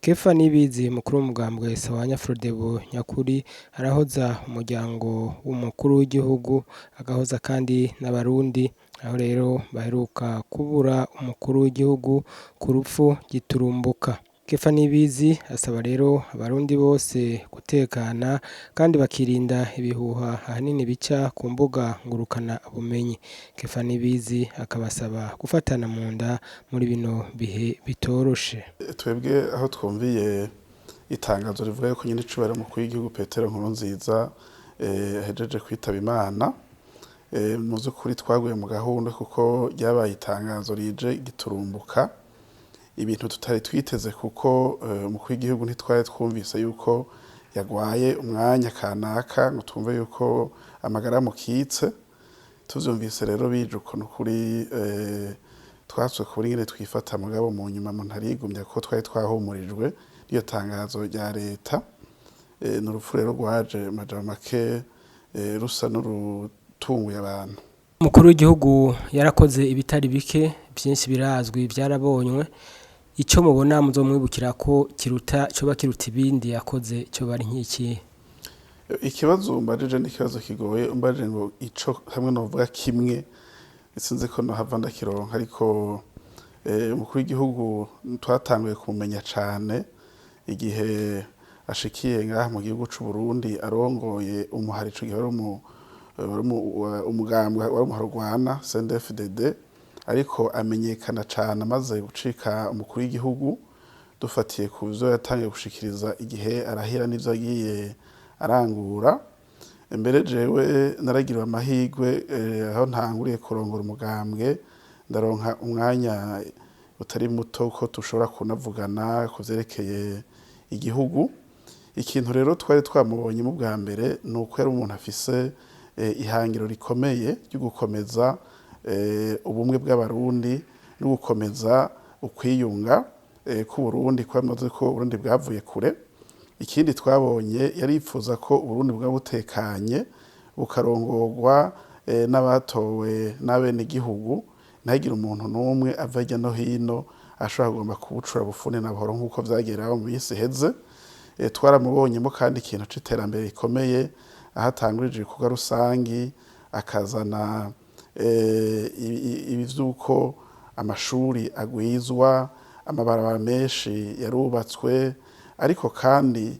Kefa Nibizi, mukuru w'umugambwe Sawanya Frodebu Nyakuri, arahoza umuryango w'umukuru w'igihugu, agahoza kandi n'Abarundi, aho rero baheruka kubura umukuru w'igihugu ku rupfu giturumbuka. Kefa Nibizi asaba rero Abarundi bose gutekana kandi bakirinda ibihuha ahanini bica ku mbuga ngurukana bumenyi. Kefa Nibizi akabasaba gufatana mu nda muri bino bihe bitoroshe. Twebwe aho twumviye itangazo rivuga yuko nyene icubahiro umukuru w'igihugu Petero Nkurunziza ahejeje kwitaba Imana, mu vy'ukuri twaguye mu gahundwe kuko ryabaye itangazo rije giturumbuka, ibintu tutari twiteze, kuko umukuru w'igihugu ntitwari twumvise yuko yagwaye umwanya kanaka ngo twumve yuko amagara amukitse. Tuvyumvise rero bije uko, nukuri twatswe kubura ingene twifata, mugabo mu nyuma umuntu arigumya kuko twari twahumurijwe n'iyo tangazo rya leta. Ni urupfu rero rwaje amajambo make rusa n'urutunguye abantu. Umukuru w'igihugu yarakoze ibitari bike, vyinshi birazwi, vyarabonywe. Ico mubona muzomwibukira ko kiruta, coba kiruta ibindi yakoze, coba ari nk'iki? Ikibazo umbajije ni ikibazo kigoye. Umbajije ngo ico hamwe novuga kimwe, sinzi ko nohava ndakironka, ariko umukuru w'igihugu twatanguye kumumenya cane igihe ashikiye ngaha mu gihugu c'u Burundi arongoye umuhari, ico gihe wari umugambwe wari umuhari urwana CNDD-FDD, ariko amenyekana cane amaze gucika umukuru w'igihugu, dufatiye ku vyo yatangiye gushikiriza igihe arahira n'ivyo yagiye arangura. Mbere jewe naragiriwe amahirwe aho ntanguriye kurongora umugambwe, ndaronka umwanya utari muto ko tushobora kunavugana ku vyerekeye igihugu. Ikintu rero twari twamubonyemo bwa mbere ni uko yari umuntu afise ihangiro rikomeye ryo gukomeza ubumwe bw'Abarundi no gukomeza ukwiyunga k'Uburundi, kuko bamaze ko Uburundi bwavuye kure. Ikindi twabonye, yaripfuza ko Uburundi bwaba butekanye, bukarongorwa n'abatowe n'abenegihugu, ntihagire umuntu n'umwe ava hirya no hino ashobora kugomba kubucura bufuni na buhoro nk'uko vyagera mu minsi iheze. Twaramubonyemo kandi ikintu c'iterambere rikomeye, aho atangurije ibikorwa rusangi, akazana ibi vy'uko amashuri agwizwa, amabarabara menshi yarubatswe. Ariko kandi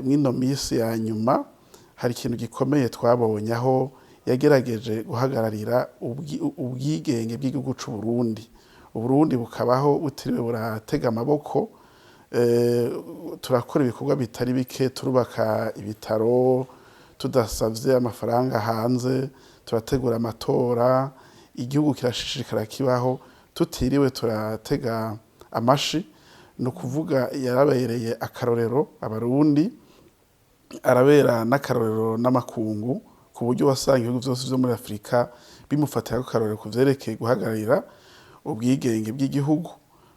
mw'ino misi ya nyuma hari ikintu gikomeye twabonye, aho yagerageje guhagararira ubwigenge bw'igihugu c'u Burundi, Uburundi bukabaho butiriwe buratega amaboko. Turakora ibikorwa bitari bike, turubaka ibitaro tudasavye amafaranga hanze, turategura amatora, igihugu kirashishikara kibaho tutiriwe turatega amashi. Ni ukuvuga yarabereye akarorero Abarundi, arabera n'akarorero n'amakungu, ku buryo wasanga ibihugu vyose vyo muri Afurika bimufatira akarorero ku vyerekeye guhagararira ubwigenge bw'igihugu.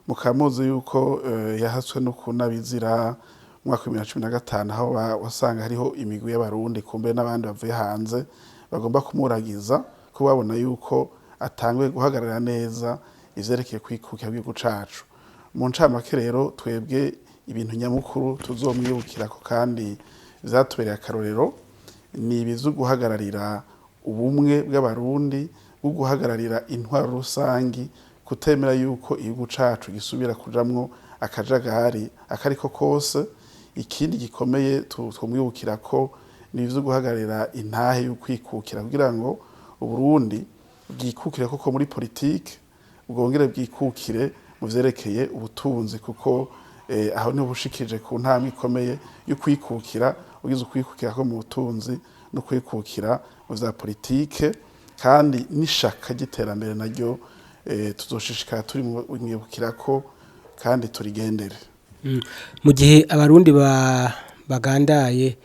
Mukaba muzi yuko yahatswe no kunabizira mu mwaka wa 2015, aho wasanga hariho imigwi y'Abarundi kumbe n'abandi bavuye hanze bagomba kumuragiza, ko babona yuko atanguye guhagarara neza ivyerekeye kwikukira kw'igihugu cacu. Mu ncamake rero, twebwe ibintu nyamukuru tuzomwibukirako kandi vyatubereye akarorero ni ibi vyo guhagararira ubumwe bw'Abarundi, bwo guhagararira intwaro rusangi, kutemera yuko igihugu cacu gisubira kujamwo akajagari akariko kose. Ikindi gikomeye twomwibukirako ni ivyo guhagararira intahe y'ukwikukira, kugira ngo Uburundi bwikukire koko muri politike, bwongere bwikukire mu vyerekeye ubutunzi, kuko aho niho bushikije ku ntambwe ikomeye yo kwikukira, ugize ukwikukira ko mu butunzi no kwikukira mu vya politike, kandi n'ishaka ry'iterambere naryo tuzoshishikara turi mwibukirako kandi turigendere. Mu gihe Abarundi bagandaye,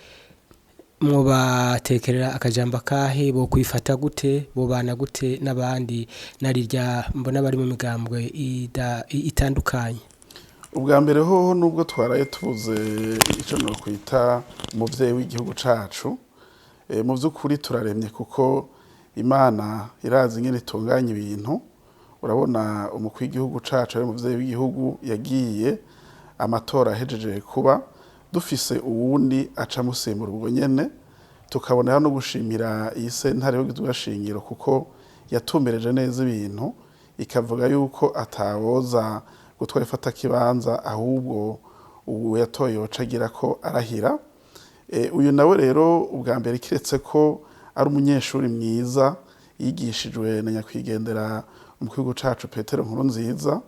mwobatekerera akajambo akahe? Bo kwifata gute, bobana gute n'abandi, narirya mbona bari mu migambwe itandukanye? Ubwa mbere hoho, nubwo twaraye tubuze ico nokwita umuvyeyi w'igihugu cacu, mu vy'ukuri turaremye, kuko Imana irazi ingene itunganya ibintu. Urabona, umukuru w'igihugu cacu ari umuvyeyi w'igihugu yagiye Amatora ahejeje kuba, dufise uwundi aca amusimbura ubwo nyene. Tukabonera no gushimira iyi sentare y'ubwizigashingiro, kuko yatumbereje neza ibintu, ikavuga yuko atawoza gutwara ifata kibanza, ahubwo ubu yatoye yoca agira ko arahira. Uyu nawe rero, ubwa mbere, kiretse ko ari umunyeshuri mwiza yigishijwe na nyakwigendera umukuru w'igihugu cacu Petero Nkurunziza.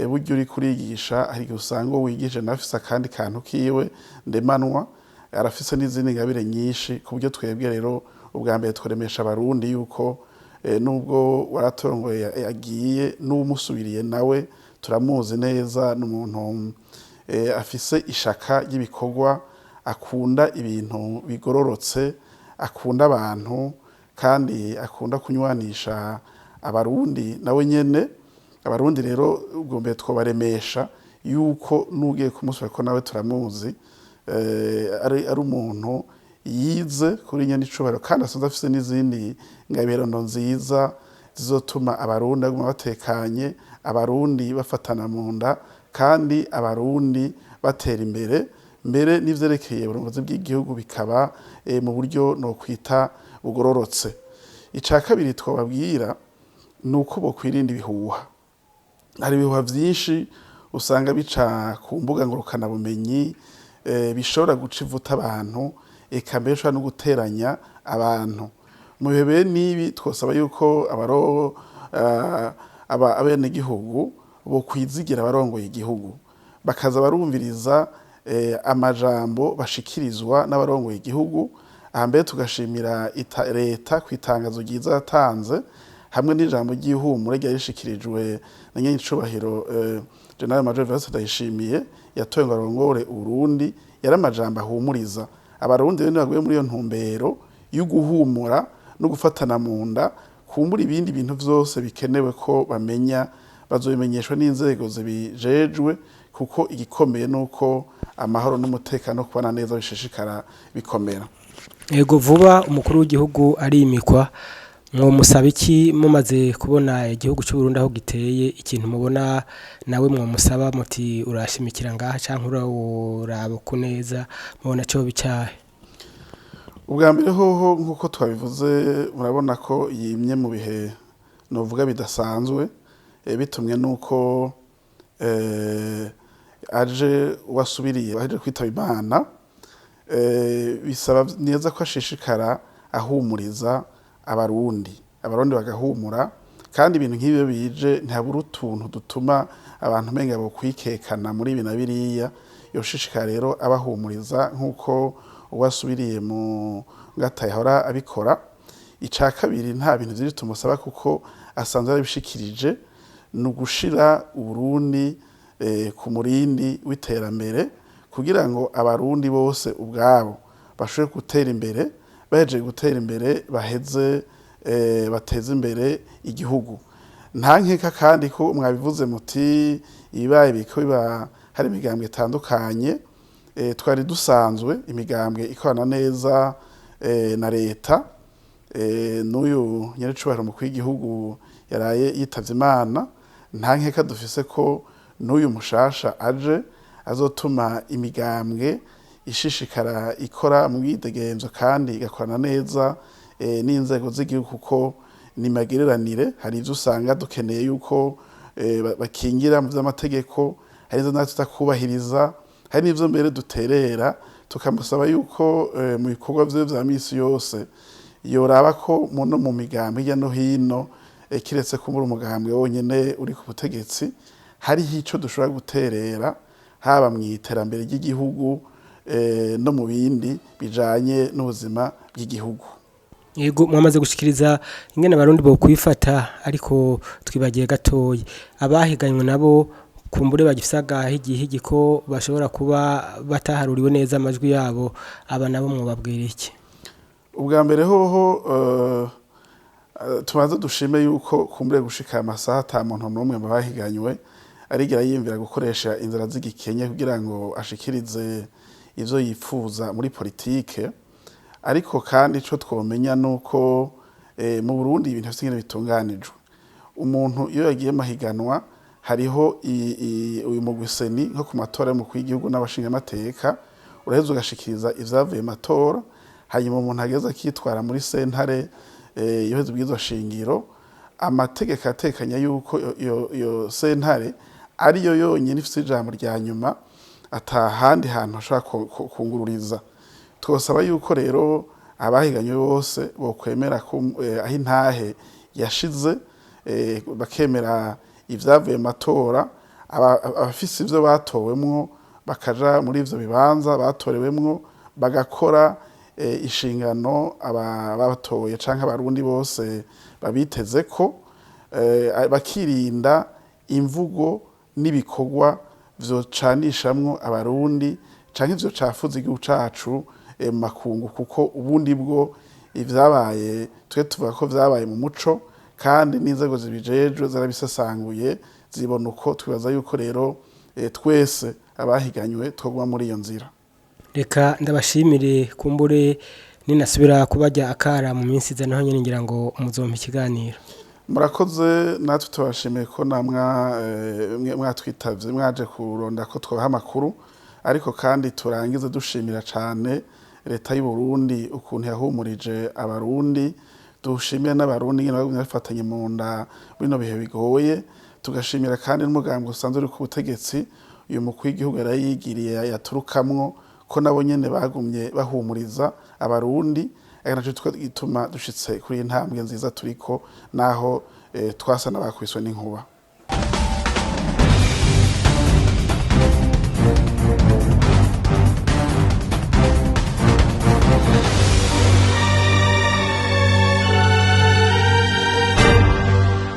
Burya uri kurigisha, hari igihe usanga uwo wigishije nawe afise akandi kantu kiwe ndemanwa, arafise n'izindi ngabire nyinshi, ku buryo twebwe rero ubwa mbere twaremesha Abarundi yuko nubwo waratorongoye yagiye, n'uwumusubiriye nawe turamuzi neza, ni umuntu afise ishaka ry'ibikorwa, akunda ibintu bigororotse, akunda abantu kandi akunda kunywanisha Abarundi nawe nyene. Abarundi rero ubwo mbere twobaremesha yuko n'ugiye kumusubira ko nawe turamuzi, ari umuntu yize kuri nyene icubahiro, kandi asanzwe afise n'izindi ngabirano nziza zizotuma Abarundi baguma batekanye, Abarundi bafatana mu nda, kandi Abarundi batera imbere, mbere n'ivyerekeye uburongozi bw'igihugu bikaba mu buryo nokwita bugororotse. Ica kabiri twobabwira ni uko bokwirinda ibihuha. Hari ibihuha vyinshi usanga bica ku mbuga ngurukanabumenyi, bishobora guca ivuta abantu, eka mbere bishobora no guteranya abantu. Mu bihe bene n'ibi twosaba yuko abenegihugu bokwizigira abarongoye igihugu, bakaza barumviriza amajambo bashikirizwa n'abarongoye igihugu. Aha mbere tugashimira leta ku itangazo ryiza yatanze, hamwe n'ijambo ry'ihumure ryari rishikirijwe na nyenicubahiro General Major Evariste Ndayishimiye yatowe ngo arongore Uburundi. Yari amajambo ahumuriza Abarundi. Rero baguye muri iyo ntumbero yo guhumura no gufatana mu nda, kumbura ibindi bintu vyose bikenewe ko bamenya bazobimenyeshwa n'inzego zibijejwe, kuko igikomeye nuko amahoro n'umutekano, kubana neza bishishikara bikomera. Ego, vuba umukuru w'igihugu arimikwa, mwomusaba iki mumaze kubona igihugu cy'u Burundi aho giteye? Ikintu mubona nawe mwomusaba muti urashimikira ngaha canke uraba uku neza, mubona cyo bicahe? Ubwa mbere hoho, nk'uko twabivuze, murabona ko yimye mu bihe novuga bidasanzwe, bitumwe nuko aje wasubiriye aje kwitaba Imana. Bisaba neza ko ashishikara ahumuriza Abarundi, Abarundi bagahumura. Kandi ibintu nk'ibyo bije, ntihabura utuntu dutuma abantu umenga bokwikekana muri ibi na biriya. Yoshishikara rero abahumuriza nk'uko uwasubiriye mu ngata yahora abikora. Ica kabiri, nta bintu vyinshi tumusaba kuko asanzwe yarabishikirije, ni ugushira Uburundi ku murindi w'iterambere, kugira ngo Abarundi bose ubwabo bashobore gutera imbere, bahejeje gutera imbere baheze bateze imbere igihugu. Nta nkeka kandi ko mwabivuze muti ibibaye biriko biba, hari imigambwe itandukanye. Twari dusanzwe imigambwe ikorana neza na leta. N'uyu nyerecubahiro umukuru w'igihugu yaraye yitavye Imana, nta nkeka dufise ko n'uyu mushasha aje azotuma imigambwe ishishikara ikora mu mwidegemvyo kandi igakorana neza n'inzego z'igihugu, kuko ni magiranire. Hari ivyo usanga dukeneye yuko bakingira mu vy'amategeko, hari ivyo natwe tutakubahiriza, hari n'ivyo mbere duterera. Tukamusaba yuko mu bikorwa vyiwe vya misi yose yoraba ko no mu migambi hirya no hino, kiretse ko muri umugambwe wonyene uri ku butegetsi, hariho ico dushobora guterera, haba mu iterambere ry'igihugu no mu bindi bijanye n'ubuzima bw'igihugu. Yego, mwamaze gushikiriza ingene Abarundi bo kwifata, ariko twibagiye gatoyi abahiganywe nabo, kumbure bagifise agahigihigi ko bashobora kuba bataharuriwe neza amajwi yabo. Aba nabo mwobabwira iki? Ubwa mbere hoho, tubanze dushime yuko kumbure gushika amasaha ata muntu n'umwe mu bahiganywe arigera yiyumvira gukoresha inzira z'igikenye kugira ngo ashikirize ivyo yipfuza muri politike. Ariko kandi ico twomenya nuko mu Burundi ibintu bifise ingene bitunganijwe. Umuntu iyo yagiye mahiganwa, Hariho uyu mugwi CENI, nko ku matora y'umukuru w'igihugu n'abashingamateka, uraheza ugashikiriza ivyavuye mu matora, hanyuma umuntu ageze akitwara muri sentare yoheza ibwirizwa shingiro. Amategeko atekanya yuko iyo sentare ariyo yonyine ifise ijambo rya nyuma, ata handi hantu hashobora kungururiza. Twosaba yuko rero abahiganywe bose bokwemera ko aho intahe yashize, bakemera ivyavuye mu matora, abafise ivyo batowemwo bakaja muri ivyo bibanza batorewemwo, bagakora inshingano abatoye canke Abarundi bose babiteze ko, bakirinda imvugo n'ibikorwa vyocanishamwo Abarundi canke vyocafuza igihugu cacu mu makungu, kuko ubundi bwo ivyabaye twe tuvuga ko vyabaye mu muco, kandi n'inzego zibijejwe zarabisasanguye, zibona uko. Twibaza yuko rero twese abahiganywe twoguma muri iyo nzira. Reka ndabashimire. Kumbure ninasubira kubajya akara mu minsi iza, naho nyine ngira ngo muzompa ikiganiro. Murakoze, natwe tubashimiye ko namwa mwatwitavye, mwaje kuronda ko twabaha amakuru. Ariko kandi turangize dushimira cane leta y'u Burundi ukuntu yahumurije Abarundi, dushimire n'Abarundi nyene bagumye bafatanye mu nda bino bihe bigoye. Tugashimira kandi n'umugambwe usanzwe uri ku butegetsi, uyu mukuru w'igihugu yarayigiriye yaturukamwo, ko nabo nyene bagumye bahumuriza Abarundi, ari naco gituma dushitse kuri iyi ntambwe nziza turiko, naho twasa n'abakubiswe n'inkuba.